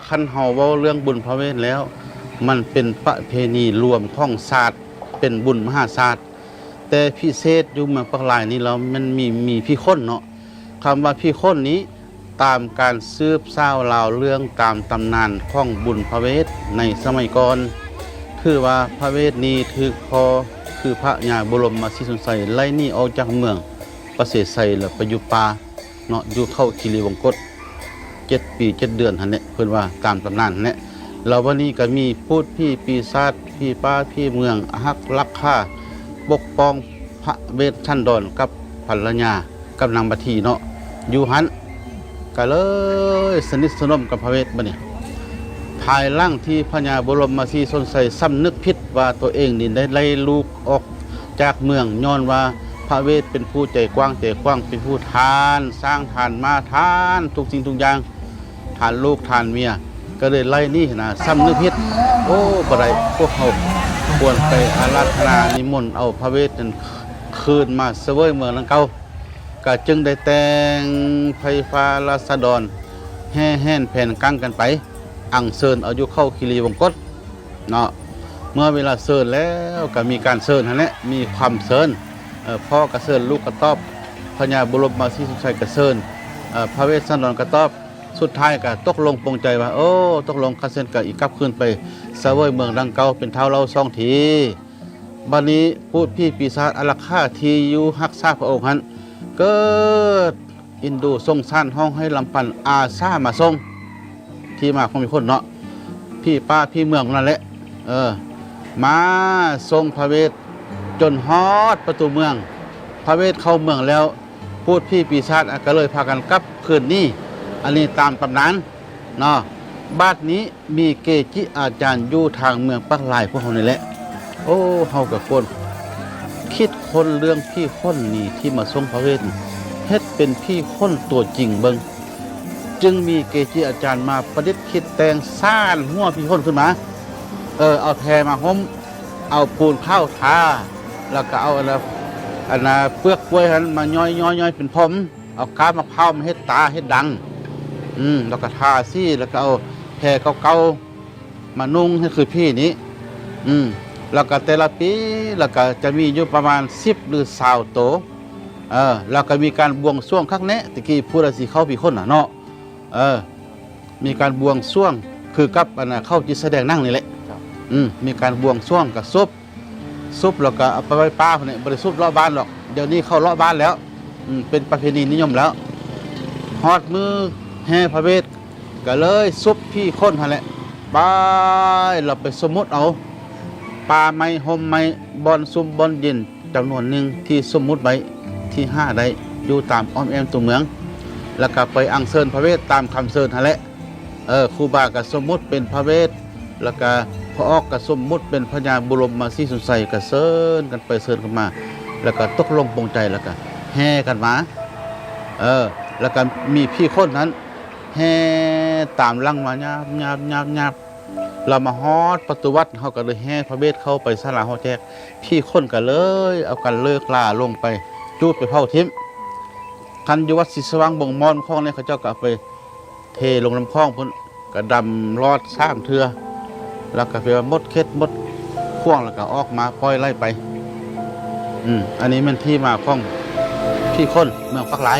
ຄັນເຮົາເວົ້າເລື່ອງບຸນພະເວດແລ້ວ ມັນເປັນປະເພນີລວມຂອງຊາດ ເປັນບຸນມະຫາຊາດ ແຕ່ພິເສດຢູ່ເມືອງປາກລາຍນີ້ ລາວແມ່ນມີ ມີຜີຂົນເນາະ. ຄຳວ່າຜີຂົນນີ້ ຕາມການສືບສາວລາວເລື່ອງ ຕາມຕຳນານຂອງບຸນພະເວດໃນສະໄໝກ່ອນ ຖືວ່າພະເວດນີ້ຖືກພໍ່ ຄືພະຍາບໍລົມມະສີສົນໄຊ ໄລ່ໜີອອກຈາກເມືອງປະເສໄຊ ແລ້ວໄປຢູ່ປ່າເນາະ ຢູ່ເຂົາຄີຣີວົງກົດ ເຈັດປີເຈັດເດືອນຫັ້ນແຫຼະ ເພິ່ນວ່າຕາມຕຳນານຫັ້ນແຫຼະ. ແລ້ວບັດນີ້ກໍມີພູດຜີປີສາດ ຜີປ່າຜີເມືອງ ອາຮັກລັກຂ້າ ປົກປ້ອງພະເວດສັນດອນກັບພັນລະຍາ ກັບນາງບັດຖີເນາະ ຢູ່ຫັ້ນ ກໍເລີຍສະໜິດສະໜົມກັບພະເວດບັດນີ້. ພາຍຫຼັງທີ່ພະຍາບໍລົມມະສີສົນໄຊສຳນຶກຜິດວ່າຕົວເອງນີ້ໄດ້ໄລ່ລູກອອກຈາກເມືອງ ຍ້ອນວ່າພະເວດເປັນຜູ້ໃຈກວ້າງໃຈຂວາງ ເປັນຜູ້ທານຊ້າງທານມ້າ ທານທຸກສິ່ງທຸກຢ່າງ ທານລູກທານເມຍ ກໍເລີຍໄລ່ໜີຫັ້ນນະ ສຳນຶກຜິດ. ໂອ້ ບໍ່ໄດ້ ພວກເຮົາຄວນໄປອາລາທະນານິມົນເອົາພະເວດນັ້ນຄືນມາສະເຫວີຍເມືອງດັ່ງເກົ່າ. ກໍຈຶ່ງໄດ້ແຕ່ງໄພຟ້າລາຊະດອນ ແຫ່ແຫນແຜນກັງກັນໄປ ອັງເຊີນເອົາຢູ່ເຂົາຄີຣີວົງກົດເນາະ. ເມື່ອເວລາເຊີນແລ້ວ ກໍມີການເຊີນຫັ້ນແຫຼະ ມີຄຳເຊີນ ເອີ ພໍ່ກໍເຊີນ ລູກກໍຕອບ ພະຍາບໍລົມມະສີສົນໄຊກໍເຊີນ ເອີ ພະເວດສັນດອນກໍຕອບ. ສຸດທ້າຍກໍຕົກລົງປົງໃຈວ່າ ໂອ້ ຕົກລົງ ຄັນຊັ້ນກໍອີກກັບຄືນໄປສະເຫວີຍເມືອງດັ່ງເກົ່າ ເປັນທ້າວເຫຼົ່າສອງທີ. ບັດນີ້ ພູດຜີປີສາດອາລັກຂາທີ່ຢູ່ຮັກສາພະອົງຫັ້ນ ເກີດເອັນດູສົງສານ ຮ້ອງໄຫ້ລຳພັນ ອາສາມາສົ່ງ ທີ່ມາຂອງມີຄົນເນາະ ຜີປ່າຜີເມືອງນັ້ນແຫຼະ ເອີ ມາສົ່ງພະເວດຈົນຮອດປະຕູເມືອງ. ພະເວດເຂົ້າເມືອງແລ້ວ ພູດຜີປີສາດກໍເລີຍພາກັນກັບຄືນໜີ. ອັນນີ້ຕາມຕຳນານເນາະ. ບາດນີ້ ມີເກຈິອາຈານຢູ່ທາງເມືອງປາກລາຍພວກເຮົານີ້ແຫຼະ. ໂອ້ ເຮົາກໍຄວນຄິດຄົ້ນເລື່ອງຜີຂົນນີ້ ທີ່ມາສົ່ງພະເວດ ເຮັດເປັນຜີຂົນຕົວຈິງເບິ່ງ. ຈຶ່ງມີເກຈິອາຈານມາປະດິດຄິດແຕ່ງສ້ານຫົວຜີຂົນຂຶ້ນມາ. ເອີ ເອົາແພມາຫົ້ມ ເອົາປູນຂາວທາ ແລ້ວກໍເອົາອັນນະ ອັນນະ ເປືອກກ້ວຍຫັ້ນມາຍ້ອຍໆໆເປັນຜົມ. ເອົາກ້າມະພ້າວມາເຮັດຕາເຮັດດັງ ອືມ ແລ້ວກໍທາສີ ແລ້ວກໍເອົາແພເກົ່າໆມານຸ່ງໃຫ້ຄືຜີນີ້ ອືມ ແລ້ວກໍແຕ່ລະປີ ແລ້ວກໍຈະມີຢູ່ປະມານສິບຫຼືຊາວໂຕ ເອີ ແລ້ວກໍມີການບວງສວງຄັກແນ່. ແຕ່ກີ້ຜູ້ໃດຊິເຂົ້າຜີຂົນນະເນາະ ເອີ ມີການບວງສວງຄືກັບອັນນະ ເຂົ້າຈິດສະແດງໜັງນີ້ແຫຼະ ອືມ ມີການບວງສວງກະສົບ ສົບແລ້ວກໍເອົາໄປໄວ້ປ່າພຸ້ນແຫຼະ ບໍ່ໄດ້ສົບເລາະບ້ານດອກ. ດຽວນີ້ເຂົາເລາະບ້ານແລ້ວ ເປັນປະເພນີນິຍົມແລ້ວ. ຮອດມື້ແຫ່ພະເວດ ກໍເລີຍສົບຜີຂົນຫັ້ນແຫຼະ ໄປ ແລ້ວໄປສົມມຸດເອົາປ່າໄມ້ ຮົ່ມໄມ້ ບ່ອນຊຸ່ມບ່ອນເຢັນຈຳນວນໜຶ່ງ ທີ່ສົມມຸດໄວ້ ທີ່ຫາໄດ້ຢູ່ຕາມອ້ອມແອ້ມຕົວເມືອງ ແລ້ວກໍໄປອັງເຊີນພະເວດຕາມຄຳເຊີນຫັ້ນແຫຼະ. ເອີ ຄູບາກໍສົມມຸດເປັນພະເວດ ແລ້ວກໍພໍ່ອອກກໍສົມມຸດເປັນພະຍາບຸລົມມະສີສຸນໄຊ ກໍເຊີນກັນໄປເຊີນກັນມາ ແລ້ວກໍຕົກລົງປົງໃຈ ແລ້ວກໍແຫ່ກັນມາ ເອີ ແລ້ວກໍມີຜີຂົນນັ້ນແຫ່ຕາມຫຼັງມາ ຍາບໆໆ ແລ້ວມາຮອດປະຕູວັດ ເຮົາກໍເລີຍແຫ່ພະເວດເຂົ້າໄປສາລາຫໍແຈກ ຜີຂົນກໍເລີຍເອົາກັນເລີກລາລົງໄປຈູດໄປເຜົາຖິ້ມ. ຄັນຢູ່ວັດສີສະຫວ່າງບົງມ່ອນຂອງນີ້ ເຂົາເຈົ້າກໍເອົາໄປ ເທລົງນ້ຳຂອງພຸ້ນ ກະດຳລອດສາມເທື່ອ ແລ້ວກະເປັນວ່າໝົດເຂດໝົດຂວາງ ແລ້ວກະອອກມາປ່ອຍໄຫຼໄປ. ອືມ ອັນນີ້ແມ່ນທີ່ມາຂອງຜີຂົນເມືອງປາກລາຍ.